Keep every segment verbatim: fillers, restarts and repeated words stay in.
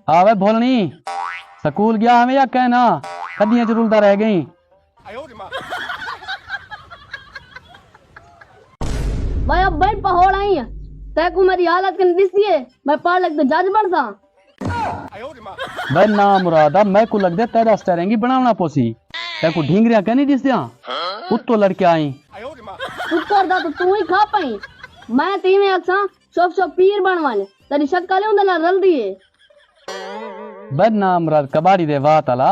ہا وے بھولݨی، سکول ڳیا ہاویں یا کائنا؟ کݙیاں چ رلدا رہ ڳئیں؟ میں اب بڑی پہوڑ آئی ہاں، تیکوں میری حالت کن ݙسی ہے، میں پڑھ لکھ تے جج بݨساں۔ وے نامرادا، میکوں لڳدے تیݙا سٹیئرنگ ہی بݨاوݨا پوسی۔ تیکوں ڈھینگریاں کینی ݙسدیاں؟ اتوں لڑکیا آئیں۔ ٹکر دا تاں توں ہی کھا پئیں۔ میں تاں ایویں آکھساں، چپ چپ پیر بݨ ونڄ، تیݙی شکل ہی اوندے نال رلدی ہے۔ وے نامراد کباڑی دے وات آلا،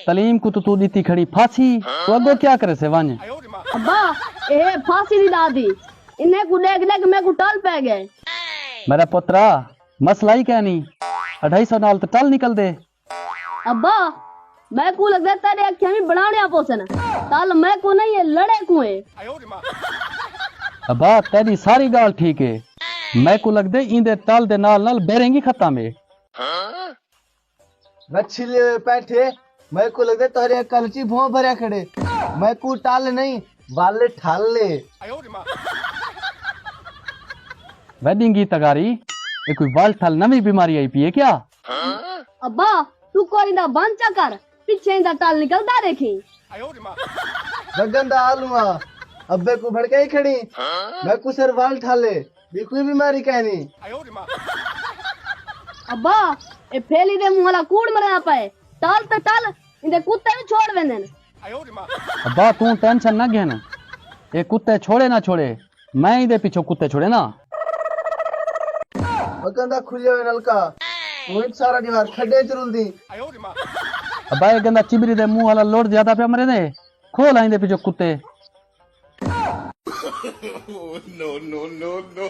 تعلیم کوں تاں توں ݙتی کھڑی پھاسی، توں اڳوں کیا کریسیں ونڄ؟ ابا، اے پھاسی دی ݙادی، انہیں کوں ݙیکھ ݙیکھ میکوں ٹل پئے ڳئے۔ میݙا پترا، مسئلہ ہی کینی، اڈھائی سو نال تاں ٹل نکلدے۔ ابا، میکوں لڳدے تیݙے اکھیاں وی بݨاوݨیاں پوسن۔ ٹل میکوں نئیں اے، لڑے کوں اے۔ ابا، تیݙی ساری ڳالھ ٹھیک اے، میکوں لڳدے ایندے ٹل دے نال نال بیرنگ ہی ختم اے۔ رچھلے ہوئے پیٹھے، میکوں لڳدے تہاݙے کل چی بھوں بھریا کھڑے۔ میکوں ٹل نئیں، ول ٹھل اے۔ وے ݙینگھی تغاری، اے کوئی ول ٹھل نویں بیماری آئی پئی اے کیا؟ ابا، توں کوئی دا بند چا کر، پچھے ایندا ٹل نکلدا ݙیکھیں۔ گگن دا آلو آ، ابے کوں بھڑکائی کھڑی، میکوں سر ول ٹھل اے، ٻی کوئی بیماری کائنی۔ ابا، اے پھیلی دے منہ آلا کوڑ مریا پئے، ٹل تے ٹل، ایندے کتے وی چھوڑ ویندن۔ ابا توں ٹینشن نہ گھن، اے کتے چھوڑے نہ چھوڑے، میں ایندے پچھوں کتے چھوڑے نا۔ وکن دا کھلیا ہوئے نلکا، توں ہک سارا ݙیوار کھڈے چ رلدی۔ ابا اے گندا چبری دے منہ والا لوڑ زیادہ پیا مرے دے، کھول ایندے پچھوں کتے۔ No, no, no, no.